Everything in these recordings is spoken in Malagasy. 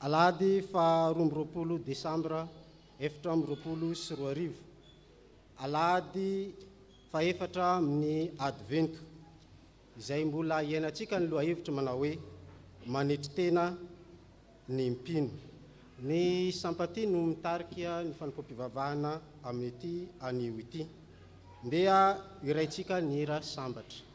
Alahady faha 22 desambra 2024, alahady fahefatra amin'ny Advento, izay mbola iainantsika ny lohahevitra manao hoe Manetry tena ny mpino. Ny Sampati no mitarika ny fanompoam-pivavahana amin'ity anio ity. Ndeha hiraintsika ny hira Sambatra.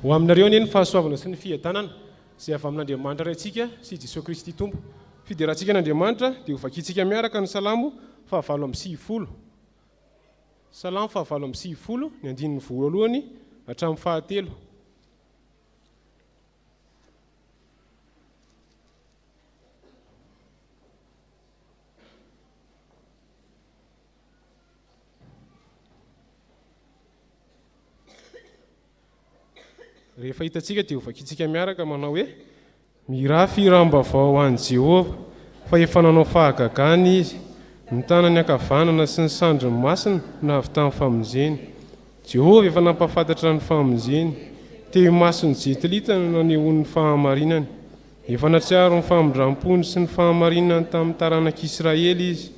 Ho aminareo anie ny fahasoavana sy ny fiadanana izay avy amin'Andriamanitra Raintsika sy Jesoa Kristy Tompo. Fiderantsika an'Andriamanitra dia ho vakintsika miaraka ny Salamo fahavalo amby sivifolo. Salamo fahavalo amby sivifolo, ny andininy voalohany hatramin'ny fahatelo. Rehefa hitantsika dia hovakintsika miaraka manao hoe, Mihirà fihiram-baovao ho an'i Jehovah, fa efa nanao fahagagana izy. Ny tanany ankavanana sy ny sandriny masina no nahavitany famonjeny. Jehovah efa nampahafantatra ny famonjeny. Teo imason'ny Jentilita no nanehoany ny fahamarinany. Efa nahatsiaro ny famindram-pony sy ny fahamarinany tamin'ny taranak'Israely izy.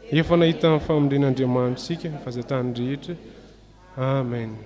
Efa nahita ny famonjen'Andriamanitsika ny vazan-tany rehetra. Amen.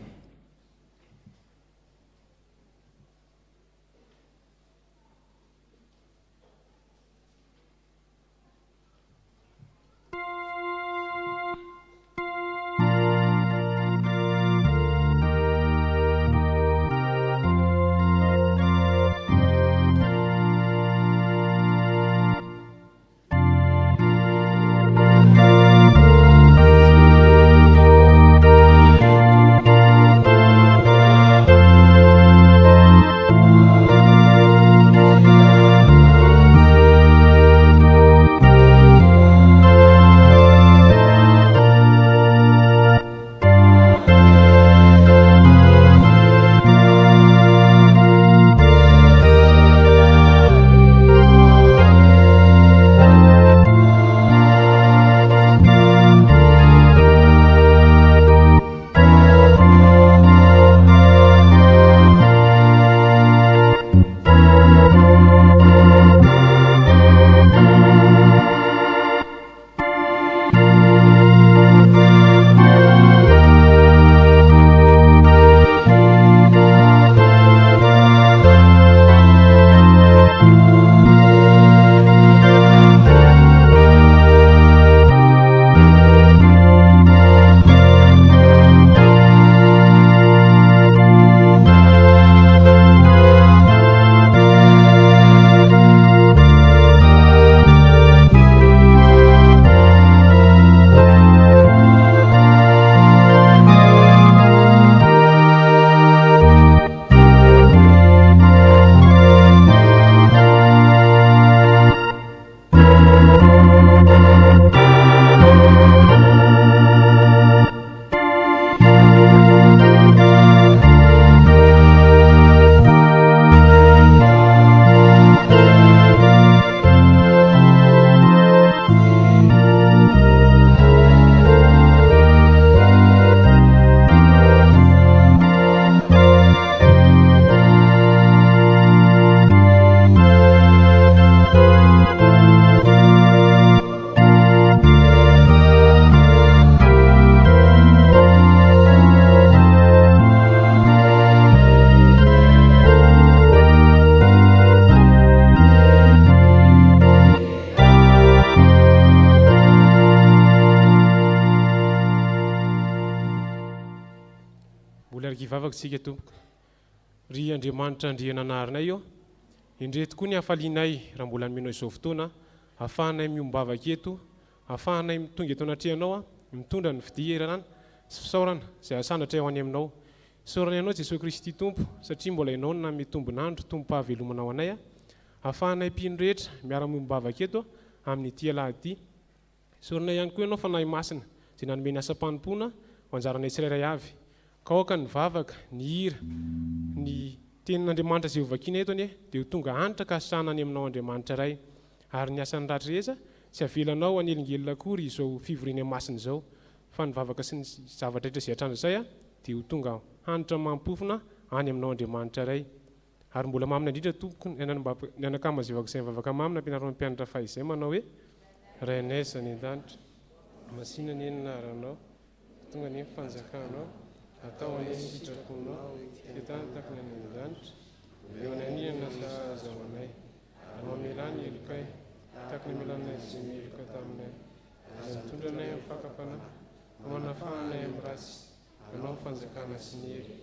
Hivavaka isika tompoko. Ry Andriamanitra Andriananaharinay ô, endrey tokoa ny hafalianay raha mbola nomenao izao fotoana ahafahanay miombavaka eto, ahafahanay mitonga eto anatrehanao mitondra ny fidirana sy fisaorana izay asandratra eo any aminao. Isaoranay Anao Jesoa Kristy Tompo satria mbola Ianao no nanome tombon'andro tombom-pahavelomana ho anay ahafahanay mpino rehetra miara-miombavaka eto amin'ity alahady ity. Isaorana ihany koa Ianao Fanahy Masina izay nanome ny asam-panompoana ho anjaranay tsirairay avy. Ka aoka ny vavaka, ny hira, ny Tenin'Andriamanitra izay hovakiana eto anie dia ho tonga hanitra ka hasahana any Aminao Andriamanitra Ray. Ary ny asan'ny ratsy rehetra tsy avelanao hanelingelina akory izao fivoriana masina izao fa ny vavaka sy ny zavatra rehetra izay hatrandrazay dia ho tonga hanitra mampofona any Aminao Andriamanitra Ray. Ary mbola mamina indrindra tompoko ny anakama izay izay mivavaka mamy nampianarinao ny mpianatra fahizay manao hoe, Rainay izay any an-danitra, masìna anie ny anaranao, tonga anie ny fanjakanao, atao anie ny sitraponao, ety an-tany tahaka ny any an-danitra, omeo anay ny hanina sahaza ho anay, ary mamelà ny helokay, tahaka ny namelanay izay meloka taminay, aza mitondra anay amin'ny fakam-panahy, fa manafaha anay amin'ny ratsy, Anao ny fanjakana sy ny hery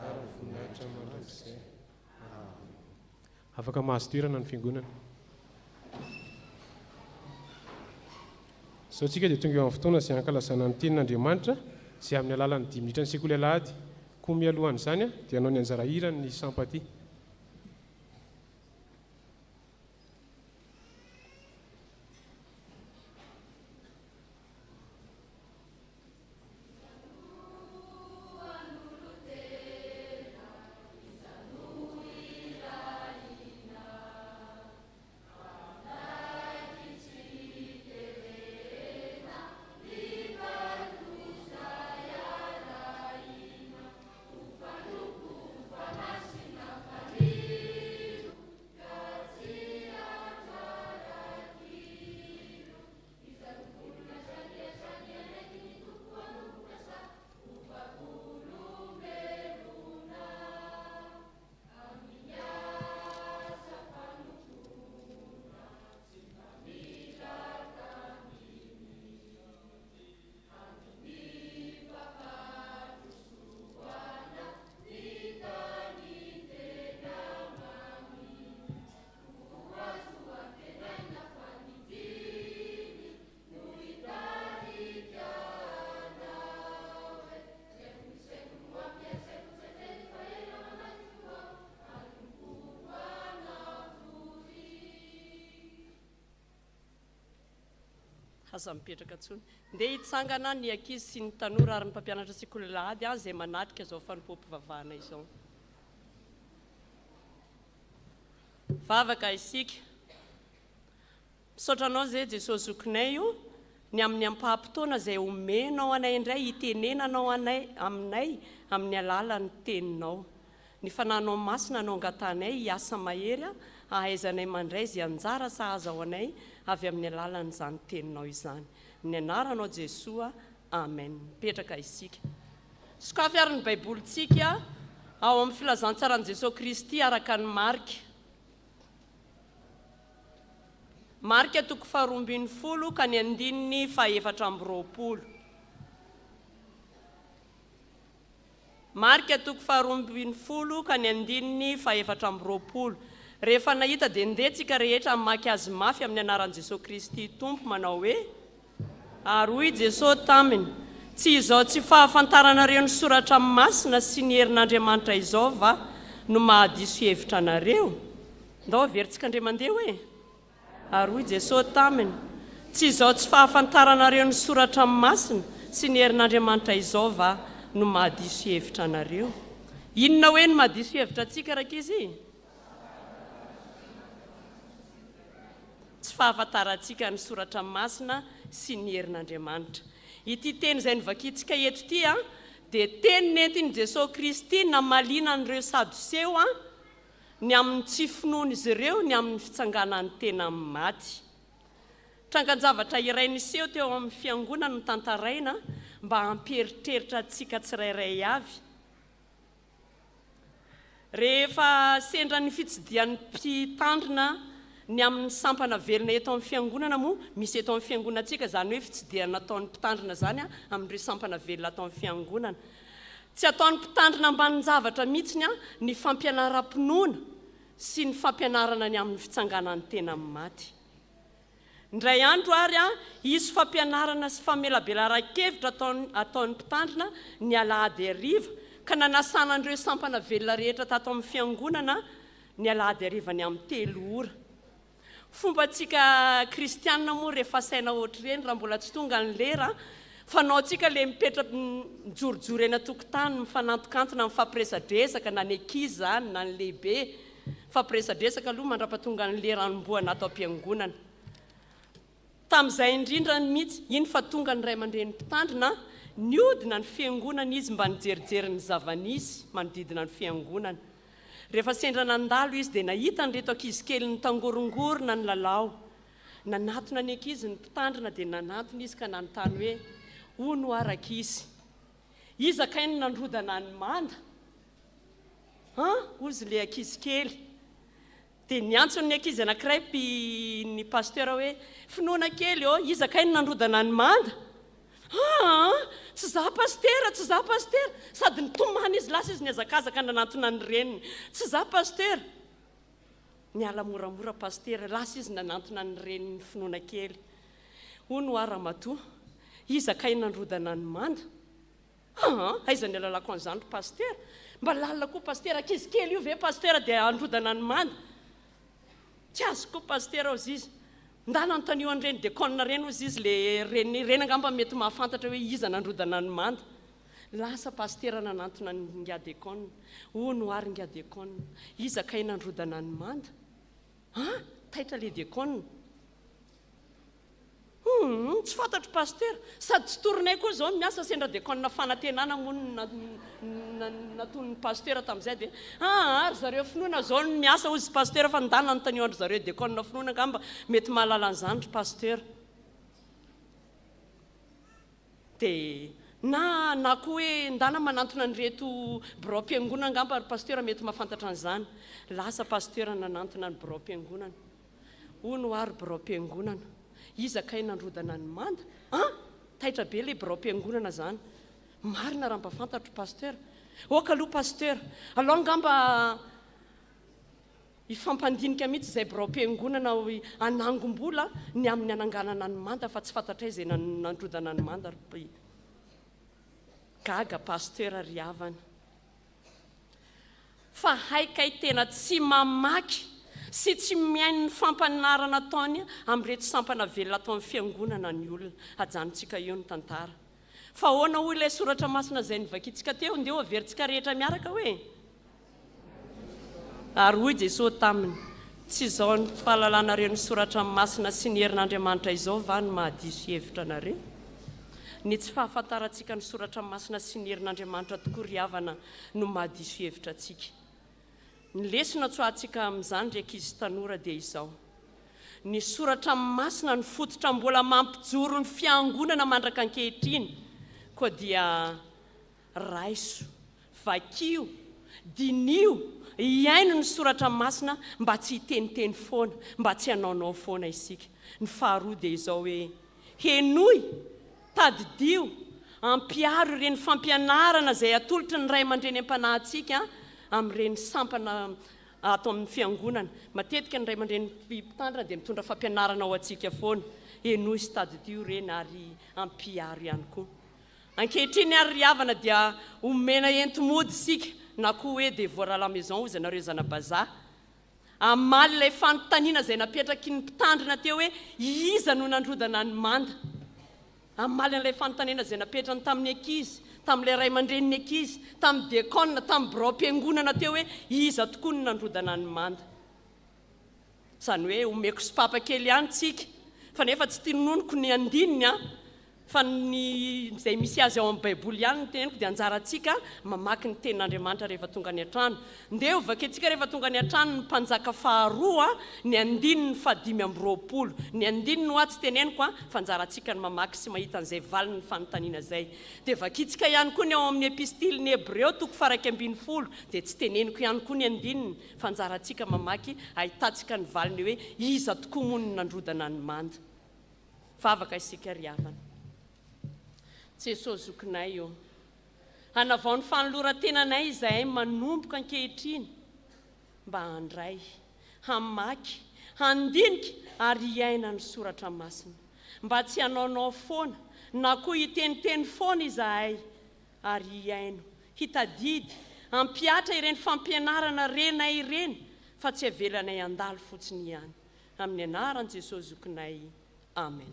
ary ny voninahitra mandrakizay. Amen. Afaka mahazo toerana ny fiangonana. Izao tsika dia tonga eo amin'ny fotoana izay hankalazana ny tenin'Andriamanitra izay amin'ny alalan'ny dimy minitra ny sekoly alahady. Koa mialohan'izany dia hanao ny anjara hirany ny Sampati. Aza mipetraka intsony. Ndeha hitsangana ny ankizy sy ny tanora ary ny mpampianatra sekoly alahady izay manatrika izao fanompoam-pivavahana izao. Vavaka isika. Misaotra Anao izay Jesosy Zokinay o, ny amin'ny ampaham-potoana izay omenao anay indray hitenenanao anay aminay amin'ny alalan'ny Teninao. Ny Fanahinao Masina no angatahanay hiasa mahery hahaizanay mandray izay anjara sahaza ho anay avy amin'ny alalan'izany Teninao izany. Amin'ny Anaranao Jesoa. Amen. Mipetraka isika. Sokafy ary ny Baibolintsika ao amin'ny Filazantsaran'i Jesoa Kristy araka an'i Marka. Marka toko faharoambinifolo ka ny andininy faha-24. Marka toko faharoambinifolo ka ny andininy faha-24. Rehefa nahita dia ndeha tsika rehetra hamaky azy mafy amin'ny anaran'i Jesoa Kristy Tompo manao hoe, Ary hoy Jesoa taminy, Tsy izao tsy fahafantaranareo ny Soratra Masina sy ny herin'Andriamanitra izao va no mahadiso hevitra anareo? Ndao averintsika indray mandeha hoe. Ary hoy Jesoa taminy, Tsy izao tsy fahafantaranareo ny Soratra Masina sy ny herin'Andriamanitra izao va no mahadiso hevitra anareo? Inona hoe no mahadiso hevitra antsika rankizy? Tsy fahafantarantsika ny Soratra Masina sy ny herin'Andriamanitra. Ity teny izay novakintsika eto ity dia teny nentin'i Jesoa Kristy namaliana an'ireo Sadoseo ny amin'ny tsy finoan'izy ireo ny amin'ny fitsanganan'ny tena amin'ny maty. Trangan-javatra iray niseho teo amin'ny Fiangonana no tantaraina mba hampieritreritra antsika tsirairay avy. Rehefa sendra ny fitsidihan'ny mpitandrina ny amin'ny sampana velona eto amin'ny fiangonana moa, misy eto amin'ny fiangonantsika izany hoe fitsidihana ataon'ny mpitandrina izany amin'ireo sampana velona ato amin'ny fiangonana. Tsy ataon'ny mpitandrina ambanin-javatra mihitsiny ny fampianaram-pinoana sy ny fampianarana ny amin'ny fitsanganan'ny tena amin'ny maty. Indray andro ary hisy fampianarana sy famelabelaran-kevitra ataon'ny mpitandrina ny alahady hariva ka nanasana an'ireo sampana velona rehetra tato amin'ny fiangonana ny alahady hariva ny amin'ny telo ora. Fombantsika kristianina moa rehefa asaina ohatr'ireny raha mbola tsy tonga ny lera, fanaontsika ilay mipetra mijorojoro eny an-tokotany mifanantokantona mifampiresadresaka na ny ankizy izany na ny lehibe. Mifampiresadresaka aloha mandrapatonga ny lera hanombohana ato am-piangonana. Tamin'izay indrindra mihitsy, iny fa tonga ny ray aman-dreny mpitandrina, nihodina ny fiangonana izy mba nijerijery ny zava-nisy manodidina ny fiangonana. Rehefa sendra nandalo izy dia nahita an'ireto ankizy kely nitangorongorona nilalao. Nanatona ny ankizy ny mpitandrina dia nanantona izy ka nanontany hoe, Hono hoa rankizy, iza kay no nandrodana ny manda? An! Hozy ilay ankizy kely. Dia niantso ny ankizy anankiray mpi ny pasteur hoe, Finoana kely ô, iza kay no nandrodana ny manda? Aa! Tsy za pasitera, tsy za pasitera! Sady nitomany izy, lasa izy nihazakazaka nanantona ny reniny. Tsy za pasitera! Niala moramora pasitera, lasa izy nanantona ny reniny finoana kely. Hono hoa ramatoa, iza kay nandrodana ny manda? Aa! Aiza ny alalako an'izany ry pasitera? Mba lalina koa pasitera, ankizy kely io ve pasitera dia handrodana ny manda? Tsy azoko koa pasitera hozy izy. Ndana anontanio an'ireny dekona ireny hozy izy, le reny ireny angamba mety mahafantatra hoe iza nandrodana ny manda. Lasa pasitera nanantona an'ingahy dekona. Hono ary ingahy dekona, iza kay nandrodana ny manda? An! Taitra le dekona. Humm tsy fantatro Pasitera, sady tsy torinay koa izao ny miasa sendra dekona fanantenana moa no nataon'ny Pasitera tamin'izay dia aa ry zareo finoana izao no miasa hozy Pasitera fa ndana anontanio an-dry zareo dekona finoana angamba mety mahalala an'izany ry Pasitera. Dia na na koa hoe ndana manantona an'ireto biraom-piangonana angamba ry Pasitera mety mahafantatra an'izany. Lasa Pasitera nanantona ny biraom-piangonana. Hono hoa ry biraom-piangonana, iza kay nandrodana ny manda an! Taitra be ilay biraom-piangonana zany. Marina raha mba fantatro Pasteur. Ok aloha Pasteur, alao angamba hifampandinika mihitsy izay biraom-piangonana hanangom-bola ny amin'ny hananganana ny manda fa tsy fantatray izay nandrodana ny manda ry Gaga Pasteur ry havana. Fa hay kay tena tsy mamaky sy tsy mihaino ny fampanarana ataony amin'ireto sampana velona ato amin'ny fiangonana ny olona. Ajanontsika eo ny tantara. Fa ahoana hoy ilay soratra masina izay novakintsika teo? Ndeha ho averintsika rehetra miaraka hoe. Ary hoy Jesoa taminy, Tsy izao ny fahalalanareo ny soratra masina sy ny herin'Andriamanitra izao va no mahadiso hevitra anareo? Ny tsy fahafantarantsika ny soratra masina sy ny herin'Andriamanitra tokoa ry havana no mahadiso hevitra antsika. Ny lesona tsoahantsika amin'izany ry ankizy sy tanora dia izao, Ny soratra masina no fototra mbola mampijoro ny fiangonana mandraka ankehitriny, koa dia raiso, vakio, diniho, hihaino ny soratra masina mba tsy hiteniteny foana, mba tsy hanaonao foana isika. Ny faharoa dia izao hoe, henoy, tadidio, ampiharo ireny fampianarana izay atolotry ny ray aman-dreny am-panahy antsika amin'ireny sampana ato amin'ny fiangonana. Matetika ny ray aman-dreny mpitandrina dia mitondra fampianarana ho antsika foana. Henoy sy tadidio ireny ary ampiharo ihany koa. Ankehitriny ary ry havana dia omena enti-mody isika na koa hoe devoir à la maison hozy ianareo zana-bazaha. Hamaly ilay fanontaniana izay napetraky ny mpitandrina teo hoe iza no nandrodana ny manda. Hamaly an'ilay fanontaniana izay napetrany tamin'ny ankizy, tamin'ilay ray aman-drenin'ny ankizy, tamin'ny diakona, tamin'ny biraom-piangonana teo hoe iza tokoa no nandrodana ny manda. Izany hoe omeko sopapa kely ihany tsika fa nefa tsy tononiko ny andininy an! Fa ny izay misy azy ao amin'ny baiboly ihany no teneniko dia anjarantsika mamaky ny tenin'Andriamanitra rehefa tonga any an-trano. Ndeha ho vakintsika rehefa tonga any an-trano ny Mpanjaka faharoa ny andininy fahadimy amby roapolo. Ny andininy hoa tsy teneniko an, fa anjarantsika ny mamaky sy mahita an'izay valin'ny fanontaniana izay. Dia vakintsika ihany koa ny ao amin'ny epistilin'ny Hebreo toko faha-iraika ambin'ny folo dia tsy teneniko ihany koa ny andininy fa anjarantsika mamaky ahitantsika ny valiny hoe iza tokoa moa no nandrodana ny manda. Vavaka isika ry havana. Jeso zokinay ô. Hanavao ny fanoloran-tenanay izahay manomboka ankehitriny mba handray, hamaky, handinika ary hiaina ny Soratra Masina. Mba tsy hanaonao foana na koa hiteniteny foana izahay ary hihaino, hitadidy, hampihatra ireny fampianarana renay ireny fa tsy avelanay handalo fotsiny ihany. Amin'ny anaran'i Jesosy Zokinay. Amen.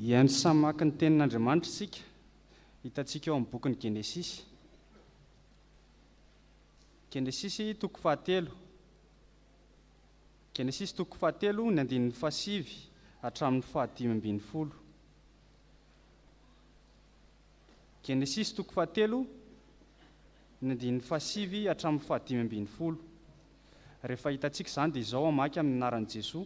Hihaino sy hamaky ny Tenin'Andriamanitra isika, hitantsika ao amin'ny bokin'ny Genesisy. Genesisy toko fahatelo. Genesisy toko fahatelo, ny andininy fahasivy hatramin'ny fahadimy ambin'ny folo. Genesisy toko fahatelo, ny andininy fahasivy hatramin'ny fahadimy ambin'ny folo. Rehefa hitantsika izany dia izao hamaky amin'ny anaran'i Jesoa.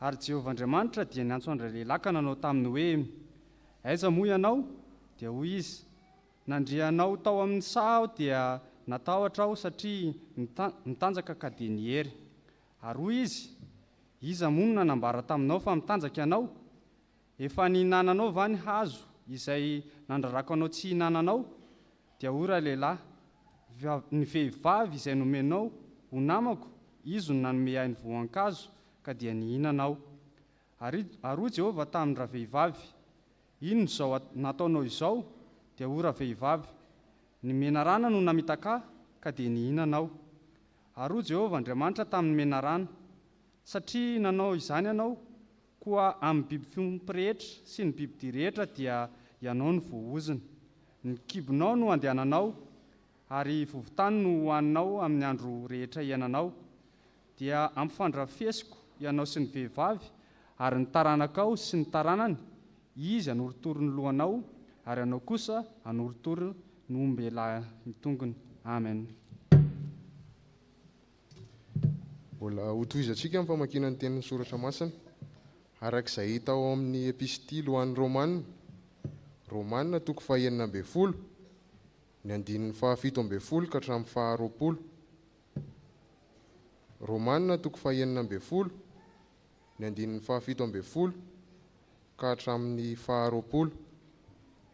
Ary Jehovah Andriamanitra dia niantso an-dralehilahy ka nanao taminy hoe, Aiza moa ianao? Dia hoy izy, Nandre anao tao amin'ny saha aho dia natahotra aho satria mitanjaka ka dia niery. Ary hoy izy, Iza moa no nanambara taminao fa mitanjaka ianao? Efa nihinananao va ny hazo izay nandrarako anao tsy hihinananao? Dia hoy ralehilahy, Ny vehivavy izay nomenao ho namako, izy no nanome ahy ny voankazo, ka dia nihinana aho. Ary hoy Jehovah tamin-dravehivavy, Inona izao nataonao izao? Dia hoy ravehivavy, Ny menarana no namitaka ahy, ka dia nihinana aho. Ary hoy Jehovah Andriamanitra tamin'ny menarana, Satria nanao izany ianao, koa amin'ny biby fiompy rehetra sy ny bibidia rehetra dia ianao no voaozona. Ny kibonao no handehananao, ary vovon-tany no hohaninao amin'ny andro rehetra iainanao. Dia ampifandrafesiko ianao sy ny vehivavy, ary ny taranakao sy ny taranany, izy hanorotoro ny lohanao, ary ianao kosa hanorotoro ny ombelahin-tongony. Amen. Mbola hotohizantsika ny famakiana ny tenin'ny Soratra Masina, araka izay hita ao amin'ny Epistily ho an'ny Romana, Romana toko fahenina ambin'ny folo, ny andininy fahafito ambin'ny folo ka hatramin'ny faharoapolo. Romana toko fahenina ambin'ny folo, ny andininy fahafito ambin'ny folo ka hatramin'ny faharoapolo.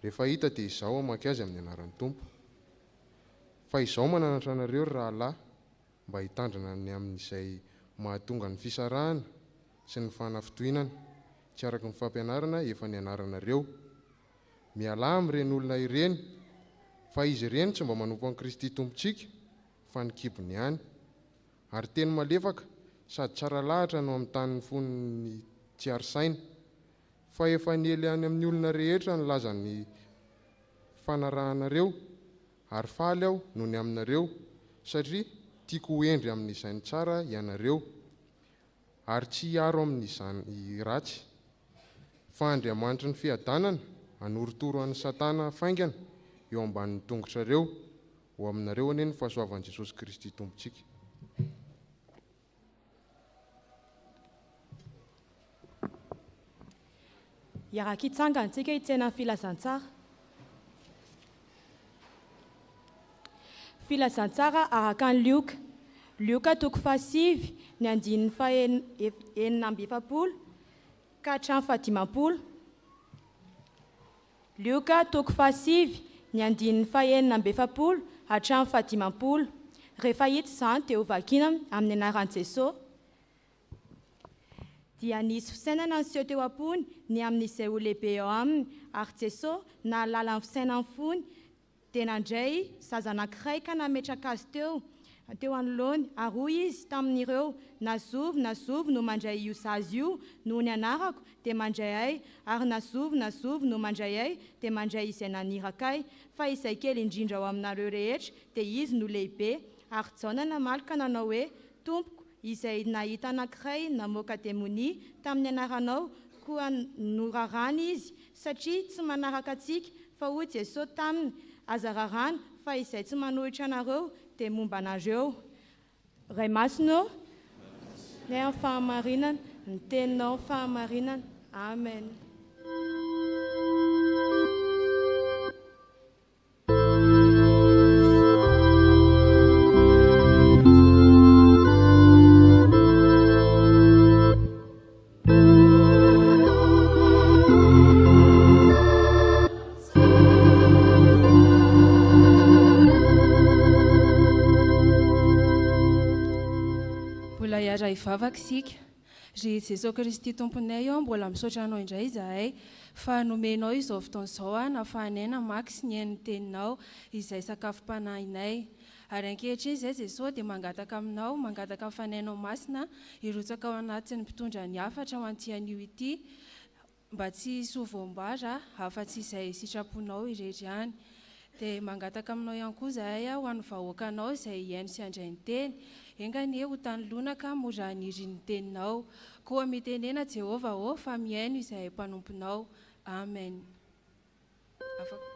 Rehefa hita dia izaho hamaky azy amin'ny anaran'ny Tompo. Fa izao mananatra anareo, ry rahalahy. mba hitandrina ny amin'izay mahatonga ny fisarahana sy ny fanafintohinana, tsy araka ny fampianarana efa nianaranareo. Mialà amin'ireny olona ireny, fa izy ireny tsy mba manompo an'i Kristy Tompontsika, fa ny kibony ihany. Ary teny malefaka sady tsara lahatra no amin'ny ny fon'ny tsy ary saina. Fa efa niely any amin'ny olona rehetra ny lazan'ny fanarahanareo, ary faly aho noho ny aminareo, satria tiako ho hendry amin'izay ny tsara ianareo, ary tsy hiaro amin'izany ratsy. Fa Andriamanitry ny fiadanana hanorotoro an'i Satana faingana eo ambanin'ny tongotrareo. Ho aminareo anie ny fahasoavan'i Jesosy Kristy Tompontsika. Hiaraka hitsangana isika hitsena ny filazantsara. Filazantsara araka an'i Lioka. Lioka toko fahasivy, ny andininy faha-46 ka hatramin'ny fahadimampolo. Lioka toko fahasivy, ny andininy faha-46 hatramin'ny fahadimampolo. Rehefa hita izany dia hovakina amin'ny anaran'i Jesoa. Dia nisy fisainana niseho teo am-pony ny amin'izay ho lehibe eo aminy, ary Jesoa nahalala ny fisainan'ny fony, Dia nandray zaza anankiray ka nametraka azy teo teo anoloany, ary hoy Izy tamin'ireo, Na zovy na zovy no mandray io zaza io noho ny anarako, dia mandray Ahy, ary na zovy na zovy no mandray Ahy, dia mandray izay naniraka Ahy. Fa izay kely indrindra ao aminareo rehetra, dia izy no lehibe. Ary Jaona namaly ka nanao hoe, Tompoko, izay nahita anankiray namoaka demonia tamin'ny anaranao, koa noraràna izy, satria tsy manaraka antsika. Fa hoy Jesoa taminy, Aza raràna, fa izay tsy manohitra anareo dia momba anareo. Ray Masina ô, ny amin'ny fahamarinana, ny teninao fahamarinana. Amen. Mbola hiara-hivavaka isika. Ry Jesoa Kristy Tomponay ô, mbola misaotra Anao indray izahay fa nomenao izao fotoana izao nahafahanay namaky sy nihaino ny Teninao izay sakafom-panahinay. Ary ankehitriny izay Jesoa dia mangataka Aminao, mangataka ny Fanahinao Masina hirotsaka ao anatin'ny mpitondra ny hafatra ho an'ity anio ity mba tsy hisy ho voambara afa-tsy izay sitraponao irery ihany. Dia mangataka aminao ihany koa izahay ho an'ny vahoakanao izay hihaino sy handray ny teny. Enga anie ho tany lonaka mora nirian'ny teninao. Koa mitenena Jehovah ô fa mihaino izahay mpanomponao. Amen. Afaka.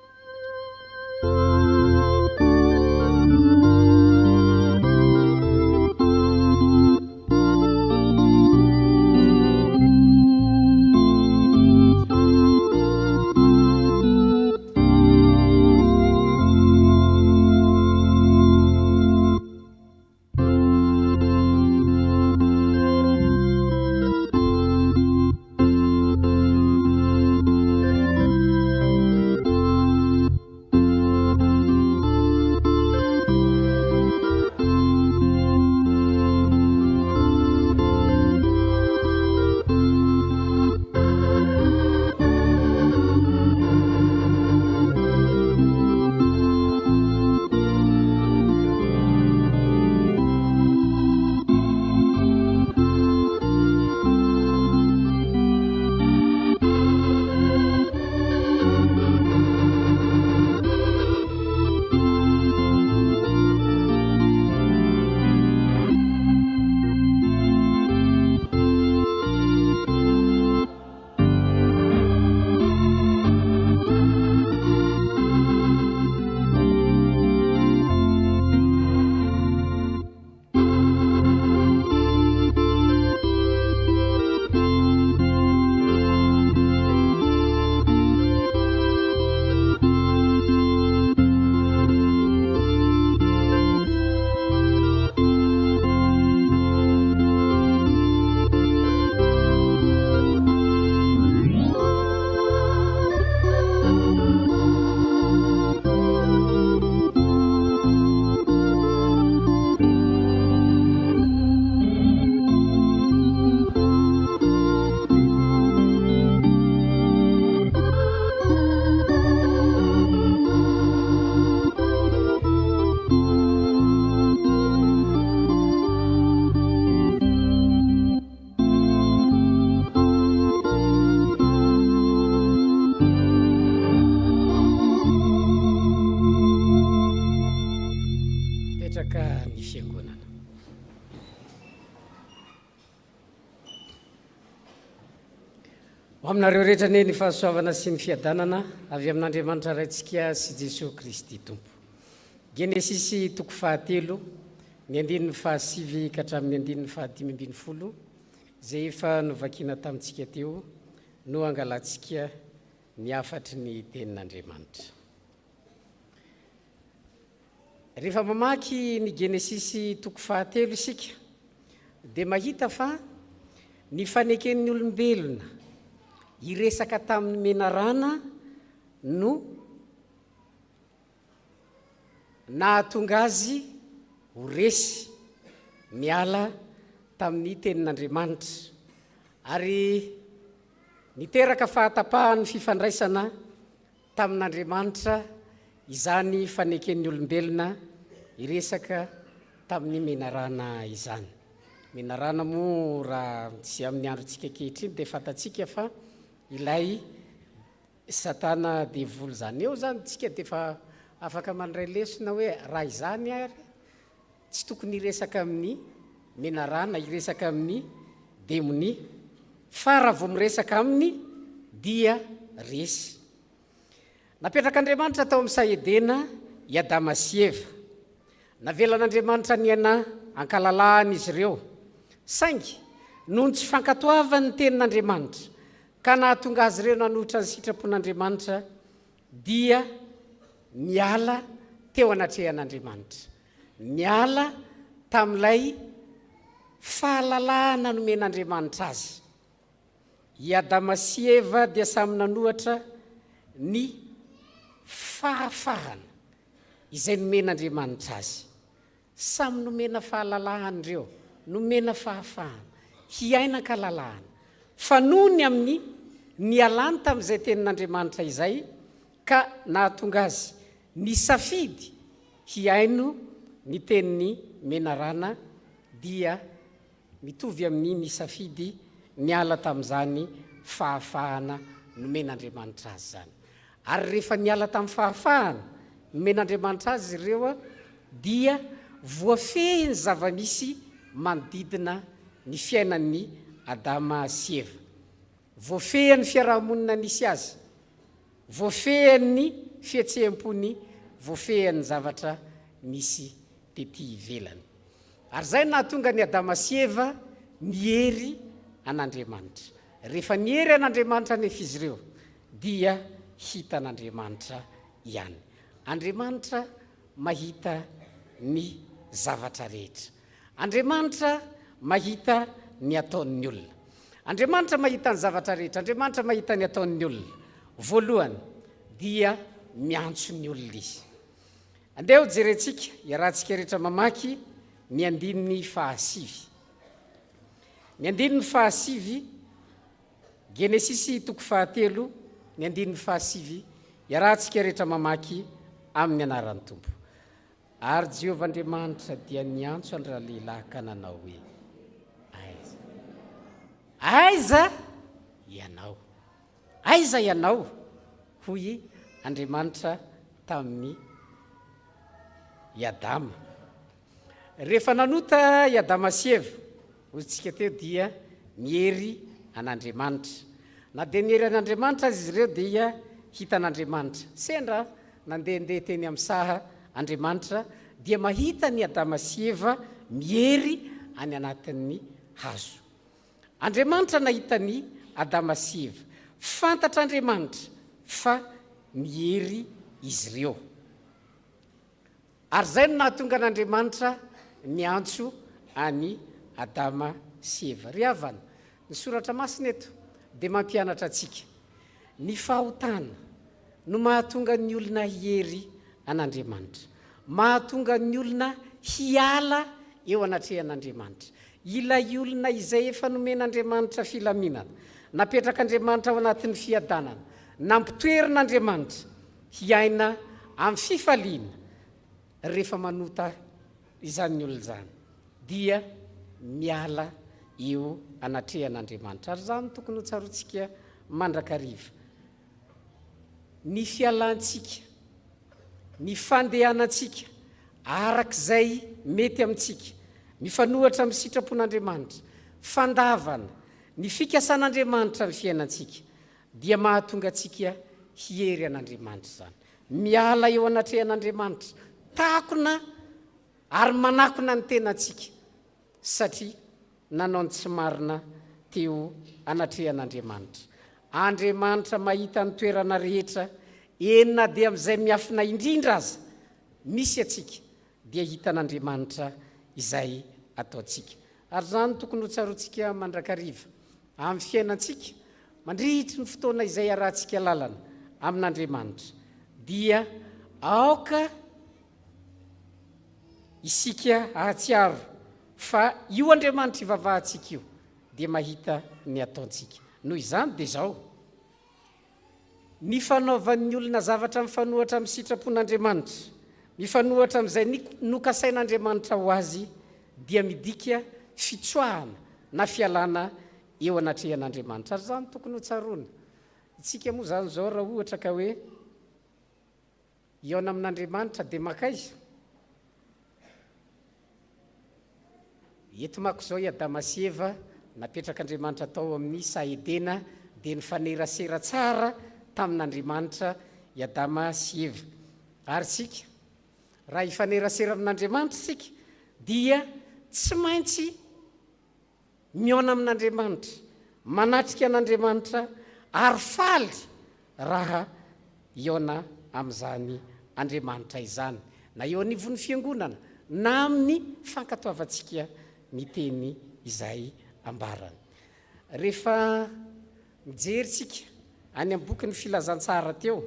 Ho aminareo rehetra anie ny fahasoavana sy ny fiadanana avy amin'Andriamanitra Raintsika sy Jesoa Kristy Tompo. Genesisy toko fahatelo, ny andininy fahasivy ka hatramin'ny andininy fahadimy ambin'ny folo, izay efa novakiana tamintsika teo, no angalantsika ny hafatry ny Tenin'Andriamanitra. Rehefa mamaky ny Genesisy toko fahatelo isika, dia mahita fa ny faneken'ny olombelona hiresaka tamin'ny menarana no nahatonga azy ho resy niala tamin'ny tenin'Andriamanitra, ary niteraka fahatapahan'ny fifandraisana tamin'Andriamanitra izany faneken'ny olombelona hiresaka tamin'ny menarana izany. Menarana moa raha tsy amin'ny androntsika ankehitriny dia fantatsika fa ilay Satana devoly izany. Eo izany tsika dia efa afaka mandray lesona hoe raha izany ary tsy tokony hiresaka amin'ny menarana, hiresaka amin'ny demonia, fa raha vao miresaka aminy dia resy. Napetrak'Andriamanitra tao amin'ny saha Edena i Adama sy Eva. Navelan'Andriamanitra niaina ankalalahana izy ireo. Saingy, noho ny tsy fankatoavany ny tenin'Andriamanitra, ka nahatonga azy ireo nanohitra ny sitrapon'Andriamanitra, dia niala teo anatrehan'Andriamanitra. Niala tamin'ilay fahalalahana nomen'Andriamanitra azy. I Adama sy Eva dia samy nanohatra ny fahafahana izay nomen'Andriamanitra azy. Samy nomena fahalalahana ireo, nomena fahafahana hiaina an-kalalahana. Fa noho ny amin'ny nialany tamin'izay tenin'Andriamanitra izay ka nahatonga azy nisafidy hihaino ny tenin'ny menarana dia mitovy amin'ny nisafidy niala tamin'izany fahafahana nomen'Andriamanitra azy izany. Ary rehefa niala tamin'ny fahafahana nomen'Andriamanitra azy ireo dia voafehy ny zava-misy manodidina ny fiainan'i Adama sy Eva. Voafehin'ny fiaraha-monina nisy azy, voafehin'ny fihetseham-pony, voafehin'ny zavatra nisy tety ivelany. Ary izay no nahatonga an'i Adama sy Eva niery an'Andriamanitra. Rehefa niery an'Andriamanitra anefa izy ireo, dia hitan'Andriamanitra ihany. Andriamanitra mahita ny zavatra rehetra. Andriamanitra mahita ny ataon'ny olona. Andriamanitra mahita ny zavatra rehetra. Andriamanitra mahita ny ataon'ny olona. Voalohany, dia miantso ny olona Izy. Andeha ho jerentsika, iarahantsika rehetra mamaky ny andininy fahasivy. Ny andininy fahasivy, Genesisy toko fahatelo, ny andininy fahasivy, iarahantsika rehetra mamaky amin'ny anaran'ny Tompo. Ary Jehovah Andriamanitra dia niantso an-dralehilahy ka nanao hoe, Aiza? Aiza ianao? Aiza ianao? hoy Andriamanitra tamin'i i Adama. Rehefa nanota i Adama sy Eva, hoy isika teo, dia niery an'Andriamanitra. Na dia niery an'Andriamanitra aza izy ireo dia hitan'Andriamanitra. Sendra nandehandeha teny amin'ny saha Andriamanitra dia mahita an'i Adama sy Eva miery any anatin'ny hazo. Andriamanitra nahita an'i Adama sy Eva. Fantatr'Andriamanitra fa niery izy ireo. Ary izay no nahatonga an'Andriamanitra niantso an'i Adama sy Eva. Ry havana, ny Soratra Masina eto dia mampianatra antsika, ny fahotana no mahatonga ny olona hiery an'Andriamanitra. Mahatonga ny olona hiala eo anatrehan'Andriamanitra. Ilay olona izay efa nomen'Andriamanitra filaminana, napetrak'Andriamanitra ao anatin'ny fiadanana, nampitoerin'Andriamanitra hiaina amin'ny fifaliana rehefa manota izany olona izany, dia miala eo anatrehan'Andriamanitra. Ary izany no tokony hotsaroantsika mandrakariva. Ny fialantsika, ny fandehanantsika araka izay mety amintsika, mifanohitra amin'ny sitrapon'Andriamanitra, fandavana ny fikasan'Andriamanitra ny fiainantsika. Dia mahatonga antsika hiery an'Andriamanitra izany. Miala eo anatrehan'Andriamanitra, takona ary manakona ny tenantsika satria nanao ny tsy marina teo anatrehan'Andriamanitra. Andriamanitra mahita ny toerana rehetra, eny na dia amin'izay miafina indrindra aza misy antsika, dia hitan'Andriamanitra izay ataontsika. Ary izany no tokony hotsaroantsika mandrakariva amin'ny fiainantsika, mandritry ny fotoana izay iarahantsika lalana amin'Andriamanitra, dia aoka isika hahatsiaro fa io Andriamanitra ivavahantsika io dia mahita ny ataontsika. Noho izany dia izao, Ny fanaovan'ny olona zavatra mifanohatra amin'ny sitrapon'Andriamanitra, mifanohatra amin'izay nokasain'Andriamanitra ho azy, dia midika fitsoahana na fialana eo anatrehan'Andriamanitra. Ary izany tokony hotsaroana. Isika moa izany izao raha ohatra ka hoe hihaona amin'Andriamanitra dia mankaiza? Eto manko izao i Adama sy Eva napetrak'Andriamanitra tao amin'ny saha Edena dia nifanerasera tsara tamin'Andriamanitra i Adama sy Eva. Ary isika? Raha hifanerasera amin'Andriamanitra isika dia tsy maintsy mihaona amin'Andriamanitra, manatrika an'Andriamanitra ary faly raha hihaona amin'izany Andriamanitra izany, na eo anivon'ny fiangonana na amin'ny fankatoavantsika ny teny izay ambarany. Rehefa mijery isika any amin'ny bokin'ny Filazantsara teo,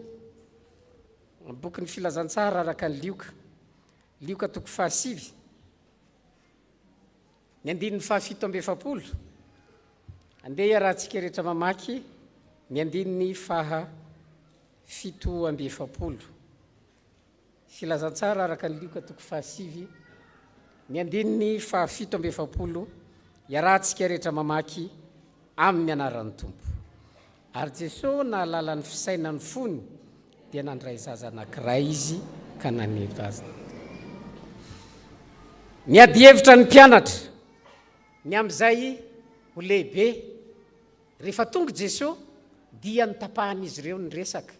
amin'ny bokin'ny Filazantsara araka an'i Lioka, Lioka toko fahasivy, Ny andininy faha 47. Andeha iarahantsika rehetra mamaky ny andininy faha 47. Filazantsara araka ny Lioka toko fahasivy, ny andininy faha 47, iarahantsika rehetra mamaky amin'ny anaran'ny Tompo. Ary Jesoa nahalala ny fisainan'ny fony, dia nandray zaza anankiray Izy ka naneto azy. Niady hevitra ny mpianatra ny amin'izay ho lehibe. Rehefa tonga Jesoa, dia notapahan'izy ireo ny resaka.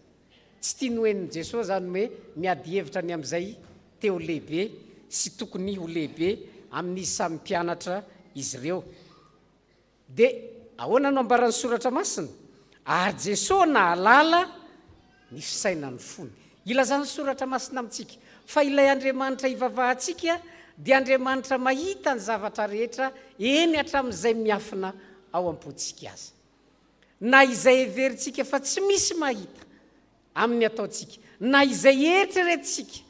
Tsy tiany ho henon'i Jesoa izany hoe miady hevitra ny amin'izay te ho lehibe sy tokony ho lehibe amin'izy samy mpianatra izy ireo. Dia ahoana no ambaran'ny Soratra Masina? Ary Jesoa nahalala ny fisainan'ny fony. Ilazan'ny Soratra Masina amintsika fa ilay Andriamanitra ivavahantsika dia Andriamanitra mahita ny zavatra rehetra, eny hatramin'izay miafina ao am-pontsika aza. Na izay heverintsika fa tsy misy mahita amin'ny ataontsika, na izay eritreretintsika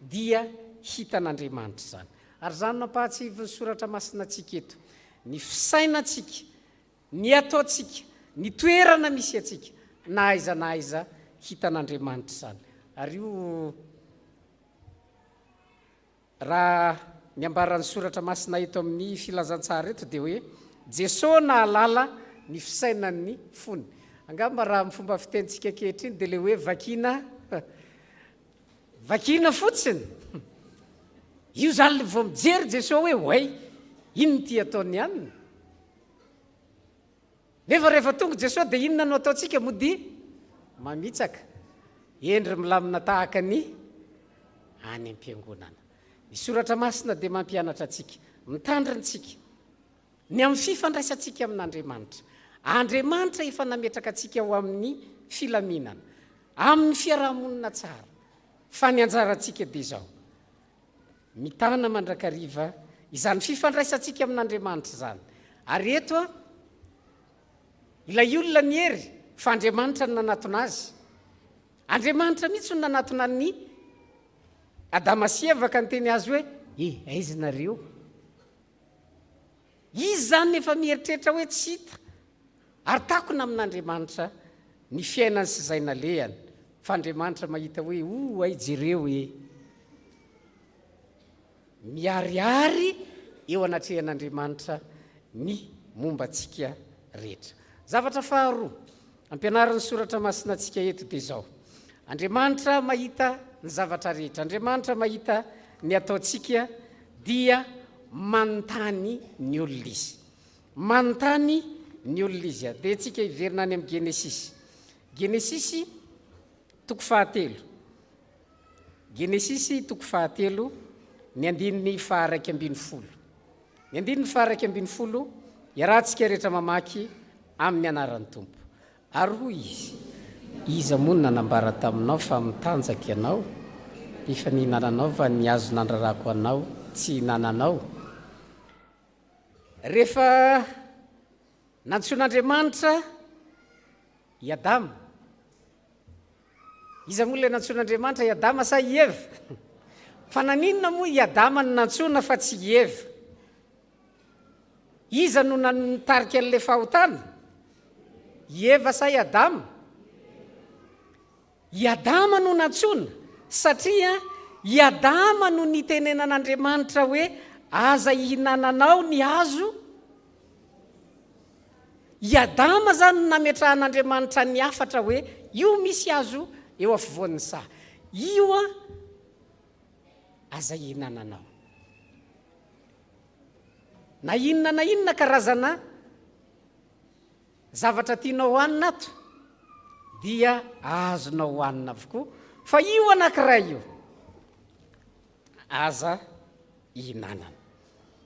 dia hitan'Andriamanitra izany. Ary izany no ampahatsiahivin'ny Soratra Masina antsika eto. Ny fisainantsika, ny ataontsika, ny toerana misy antsika, na aiza na aiza, hitan'Andriamanitra izany. Ary io, raha ny ambaran'ny Soratra Masina eto amin'ny Filazantsara eto dia hoe, Jesoa nahalala ny fisainan'ny fony. Angamba raha amin'ny fomba fitenintsika ankehitriny dia ilay hoe vakiana Vakiana fotsiny. Io zany le vao mijery Jesoa hoe oay, inona ity ataony anona? Nefa rehefa tonga Jesoa dia inona no ataontsika? Mody mamitsaka. Hendry milamina tahaka ny any am-piangonana. Ny soratra masina dia mampianatra antsika, mitandrina antsika. Ny amin'ny fifandraisantsika amin'Andriamanitra. Andriamanitra efa nametraka antsika ho amin'ny filaminana, amin'ny fiaraha-monina tsara. Fa ny anjarantsika dia izao, mitana mandrakariva izany fifandraisantsika amin'Andriamanitra izany. Ary eto, ilay olona niery fa Andriamanitra no nanatona azy. Andriamanitra mihitsy no nanatona an'i Adama sy Eva ka niteny azy hoe, E, aiza nareo? Izy izany efa mieritreritra hoe tsy hita ary takona amin'Andriamanitra ny fiainany sy izay nalehany, fa Andriamanitra mahita hoe o hay jereo e! Miharihary eo anatrehan'Andriamanitra ny momba antsika rehetra. Zavatra faharoa ampianarin'ny Soratra Masina antsika eto dia izao, Andriamanitra mahita ny zavatra rehetra, Andriamanitra mahita ny ataontsika dia manontany ny olona Izy. Manontany ny olona Izy. Dia antsika hiverina any amin'ny Genesisy. Genesisy toko fahatelo. Genesisy toko fahatelo, ny andininy faha-11. Ny andininy faha-11, iarahantsika rehetra mamaky amin'ny anaran'ny Tompo. Ary hoy izy, Iza moa no nanambara taminao fa mitanjaka ianao? Efa nihinananao va ny hazo nandrarako anao tsy hihinananao? Rehefa nantsoin'Andriamanitra i Adama, iza moa ilay nantsoin'Andriamanitra, i Adama sa i Eva? Fa naninona moa i Adama no nantsoina fa tsy i Eva? Iza no nitarika an'ilay fahotana? I Eva sa i Adama? I Adama no nantsoina, satria i Adama no nitenenan'Andriamanitra hoe aza ihinananao ny hazo. I Adama izany no nametrahan'Andriamanitra ny hafatra hoe io misy hazo eo afovoan'ny saha. Io aza ihinananao. Na inona na inona karazana zavatra tianao hohanina ato dia azonao hohanina avokoa fa io anankiray io aza ihinanana.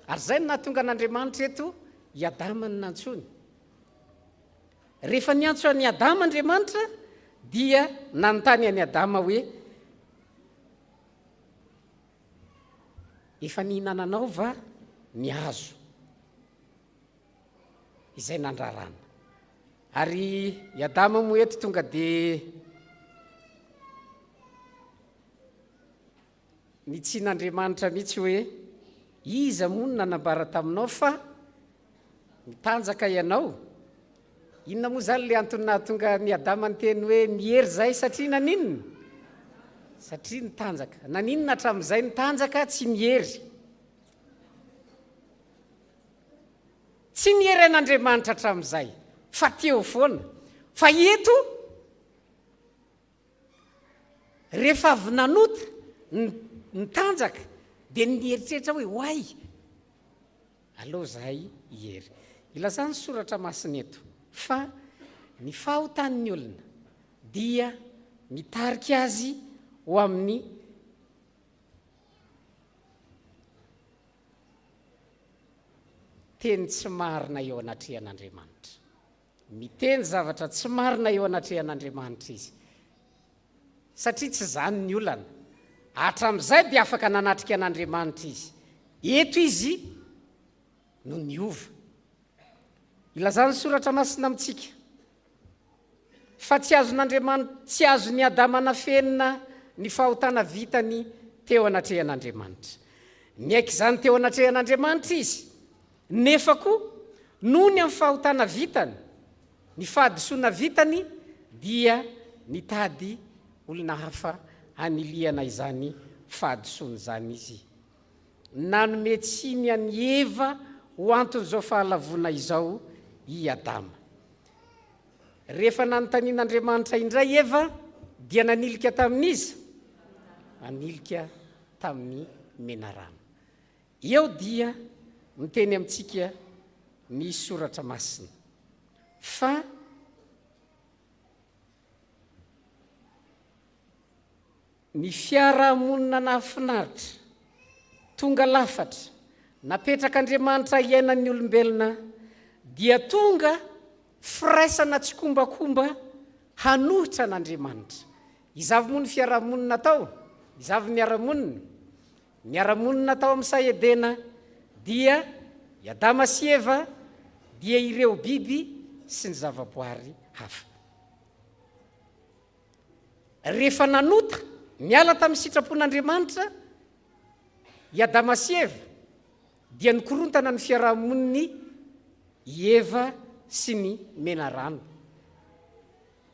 Ary izay no nahatonga an'Andriamanitra eto i Adama no nantsoiny. Rehefa niantso an'i Adama Andriamanitra dia nanontany an'i Adama hoe Efa nihinananao va ny hazo izay nandrarana? Ary i Adama moa eto tonga dia nitsin'Andriamanitra mihitsy hoe iza moa no nanambara taminao fa mitanjaka ianao? Inona moa izany ilay antony nahatonga an'i Adama niteny hoe miery izahay satria naninona? Satria nitanjaka. Naninona hatramin'izay nitanjaka tsy niery? Tsy niery an'Andriamanitra hatramin'izay fa teo foana. Fa eto rehefa avy nanota nitanjaka dia nieritreritra hoe oay Aleo izahay hiery. Ilazan'ny Soratra Masina eto fa ny fahotan'ny olona dia mitarika azy ho amin'ny teny tsy marina eo anatrehan'Andriamanitra. Miteny zavatra tsy marina eo anatrehan'Andriamanitra izy. Satria tsy izany ny olana. Hatramin'izay dia afaka nanatrika an'Andriamanitra izy. Eto izy no niova. Ilazan'ny Soratra Masina amintsika fa tsy azon'Andriamanitra, tsy azon'i Adama nafenina ny fahotana vitany teo anatrehan'Andriamanitra. Niaiky izany teo anatrehan'Andriamanitra izy, nefa koa noho ny amin'ny fahotana vitany, Ny fahadisoana vitany dia nitady olona hafa hanilihana izany fahadisoana izany izy. Nanome tsiny an'i Eva ho anton'izao fahalavoana izao i Adama. Rehefa nanontanian'Andriamanitra indray Eva dia nanilika tamin'iza? Nanilika tamin'ny menarana. Eo dia miteny amintsika ny Soratra Masina fa ny fiarahamonina nahafinaritra, tonga lafatra, napetrak'Andriamanitra hiainan'ny olombelona dia tonga firaisana tsikombakomba hanohitra an'Andriamanitra. Iza avy moa ny fiarahamonina tao? Iza avy niara-monina? Niara-monina tao amin'ny saha Edena dia i Adama sy Eva, dia ireo biby sy ny zavaboary hafa. Rehefa nanota, niala tamin'ny sitrapon'Andriamanitra i Adama sy Eva, dia nikorontana ny fiaraha-monin'i Eva sy ny menarana.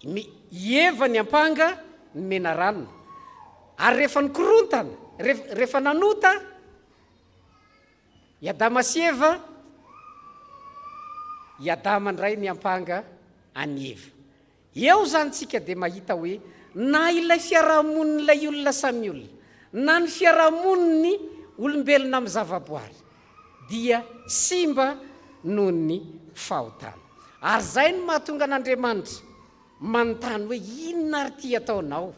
Ny i Eva niampanga ny menarana. Ary rehefa nikorontana, rehefa nanota i Adama sy Eva, i Adama indray niampanga an'i Eva. Eo izany tsika dia mahita hoe na ilay fiarahamonin'ilay olona samy olona, na ny fiarahamonin'ny olombelona amin'ny zavaboary dia simba noho ny fahotana. Ary izay no mahatonga an'Andriamanitra. manontany hoe inona ary ity ataonao?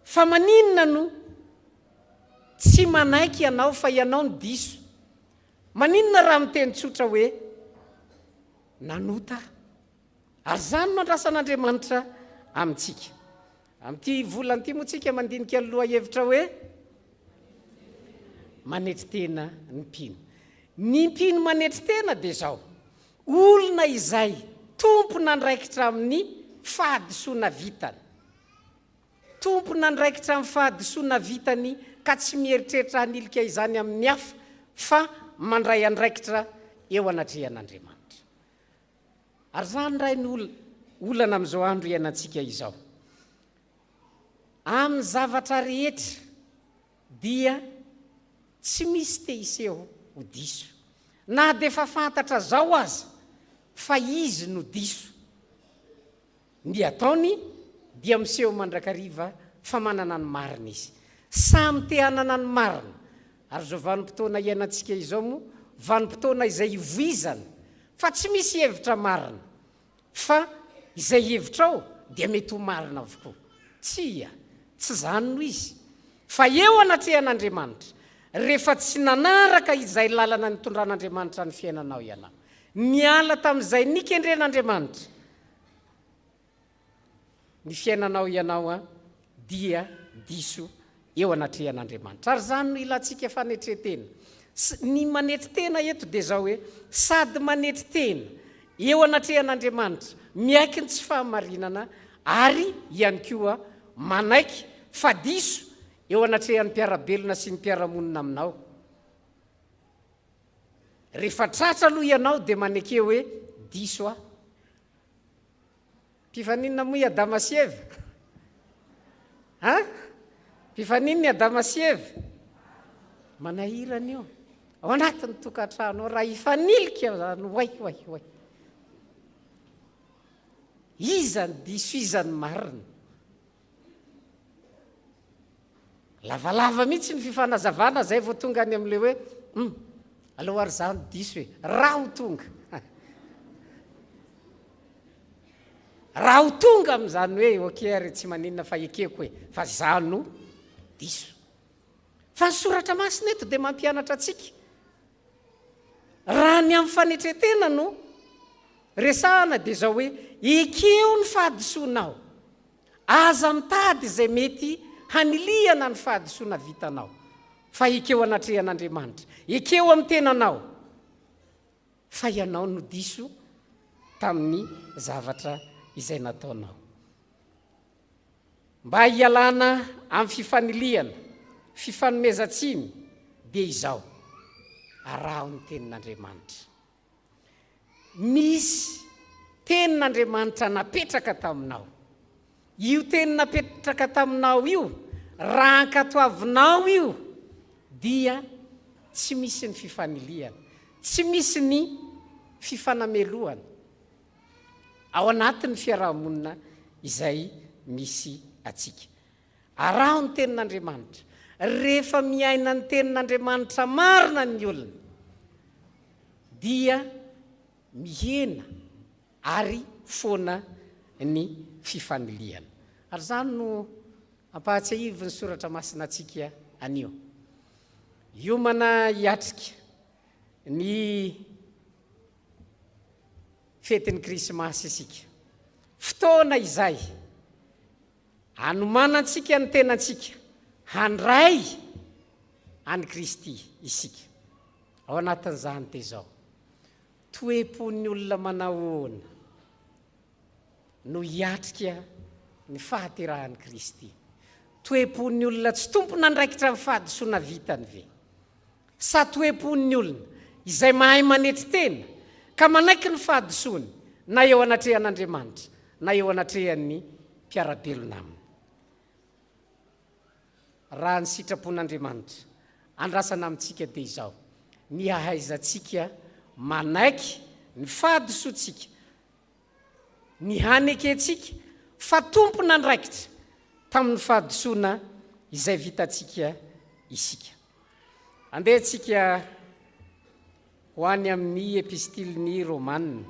Fa maninona no tsy manaiky ianao fa ianao no diso? Maninona raha miteny tsotra hoe nanota aho? Ary izany no andrasan'Andriamanitra amintsika. Amin'ity volana ity moa tsika mandinika ny lohahevitra hoe manetry tena ny mpino. Ny mpino manetry tena dia izao, olona izay tompon'andraikitra amin'ny fahadisoana vitany. Tompon'andraikitra amin'ny fahadisoana vitany ka tsy mieritreritra hanilika izany amin'ny hafa fa mandray andraikitra eo anatrehan'Andriamanitra. Ary izany indray no olana amin'izao andro iainantsika izao. Amin'ny zavatra rehetra dia tsy misy te hiseho ho diso. Na dia efa fantatra izao aza fa izy no diso. Ny ataony dia miseho mandrakariva fa manana ny marina izy. Samy te hanana ny marina. Ary izao vanim-potoana iainantsika izao moa, vanim-potoana izay ivoizana fa tsy misy hevitra marina, fa izay hevitrao dia mety ho marina avokoa. Tsia, tsy izany no izy. Fa eo anatrehan'Andriamanitra, rehefa tsy nanaraka izay lalana nitondran'Andriamanitra ny fiainanao ianao, niala tamin'izay nikendren'Andriamanitra, ny fiainanao ianao dia diso eo anatrehan'Andriamanitra. Ary izany no ilantsika fanetren-tena. Ny manetry tena eto dia izao hoe, sady manetry tena eo anatrehan'Andriamanitra, miaiky ny tsy fahamarinana ary ihany koa manaiky fa diso eo anatrehan'ny mpiara-belona sy ny mpiara-monina aminao. Rehefa tratra aloha ianao dia maneke hoe diso aho. Mpifaninona moa i Adama sy Eva? An? Mpifaninona i Adama sy Eva? Manahirana io. Ao anatin'ny tokantrano ao, raha hifanilika zany, oay, oay, oay. Iza ny diso, iza ny marina? Lavalava mihitsy ny fifanazavana zay vao tonga any amin'ilay hoe hum, aleo ary za no diso e, raha ho tonga. Raha ho tonga amin'izany hoe ok ary tsy maninona fa ekeko e, fa za no diso. Fa ny soratra masina eto dia mampianatra antsika raha ny amin'ny fanetren-tena no resahana dia izao hoe ekeo ny fahadisoanao. Aza mitady izay mety hanilihana ny fahadisoana vitanao, fa ekeo anatrehan'Andriamanitra. Ekeo amin'ny tenanao fa ianao no diso tamin'ny zavatra izay nataonao. Mba hialana amin'ny fifanilihana, fifanomezan-tsiny, dia izao, araho ny tenin'Andriamanitra. Misy tenin'Andriamanitra napetraka taminao. Io teny napetraka taminao io, raha ankatoavinao io, dia tsy misy ny fifanilihana, tsy misy ny fifanamelohana ao anatin'ny fiaraha-monina izay misy antsika. Araho ny tenin'Andriamanitra. Rehefa miaina ny tenin'Andriamanitra marina ny olona, dia mihena ary foana ny fifanilihana. Ary izany no ampahatsiahivin'ny Soratra Masina antsika anio. Hiomana hiatrika ny fetin'ny Krismasy isika. Fotoana izay Anomanantsika ny tenantsika handray an'i Kristy isika. Ao anatin'izany dia izao, toe-pon'ny olona manahoana no hiatrika ny fahaterahan'i Kristy? Toe-pon'ny olona tsy tompon'andraikitra amin'ny fahadisoana vitany ve? Sa toe-pon'ny olona izay mahay manetry tena ka manaiky ny fahadisoany na eo anatrehan'Andriamanitra na eo anatrehan'ny mpiara-belona aminy? Raha ny sitrapon'Andriamanitra andrasana amintsika dia izao, ny hahaizantsika manaiky ny fahadisoantsika, ny hanekentsika fa tompon'andraikitra tamin'ny fahadisoana izay vitantsika isika. Andeha isika ho any amin'ny epistilin'ny Romana.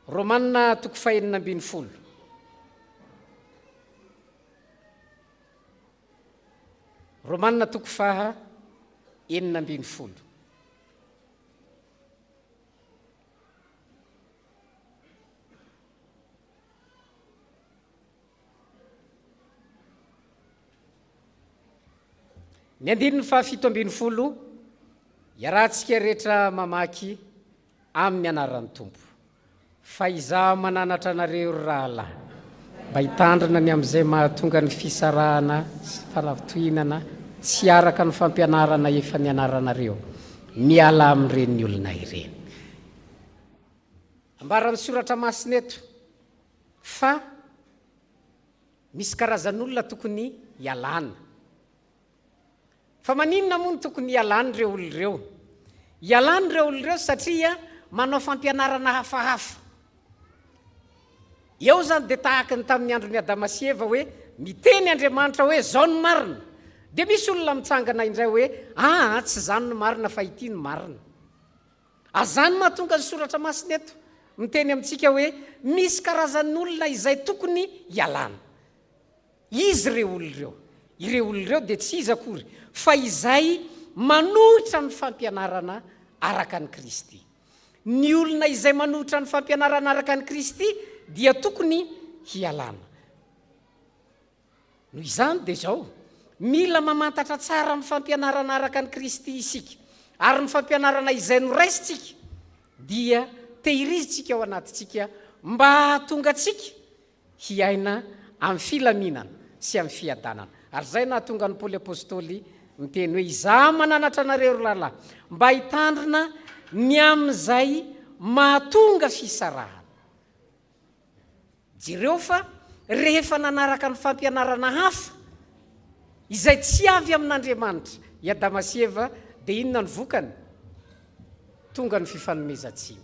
Romana toko fahenina ambin'ny folo. Romana toko faha 16. Ny andininy faha 17, iarahantsika rehetra mamaky amin'ny anaran'ny Tompo. Fa izaho mananatra anareo, ry rahalahy, mba hitandrina ny amin'izay mahatonga ny fisarahana sy fanafitohinana tsy araka ny fampianarana efa nianaranareo, mialà amin'ireny olona ireny. Ambaran'ny Soratra Masina eto fa misy karazan'olona tokony hialana. Fa maninona moa no tokony hialany ireo olona ireo? Hialany ireo olona ireo satria manao fampianarana hafahafa. Eo izany dia tahaka ny tamin'ny andron'i Adama sy Eva hoe miteny Andriamanitra hoe izao no marina. Dia misy olona mitsangana indray hoe aa tsy izany no marina fa ity no marina. Ary izany mahatonga ny soratra masina eto miteny amintsika hoe misy karazan'olona izay tokony hialana. Iza ireo olona ireo? Ireo olona ireo dia tsy iza akory fa izay manohitra ny fampianarana araka an'i Kristy. Ny olona izay manohitra ny fampianarana araka an'i Kristy dia tokony hialana. Noho izany dia izao, mila mamantatra tsara ny fampianarana araka an'i Kristy isika, ary ny fampianarana izay noraisintsika dia tehirizintsika ao anatintsika mba hahatonga antsika hiaina amin'ny filaminana sy amin'ny fiadanana. Ary izay nahatonga an'i Paoly Apostoly miteny hoe, Izaho mananatra anareo, ry rahalahy, mba hitandrina ny amin'izay mahatonga fisarahana. Jereo fa rehefa nanaraka ny fampianarana hafa izay tsy avy amin'Andriamanitra i Adama sy Eva, dia inona ny vokany? Tonga ny fifanomezan-tsiny.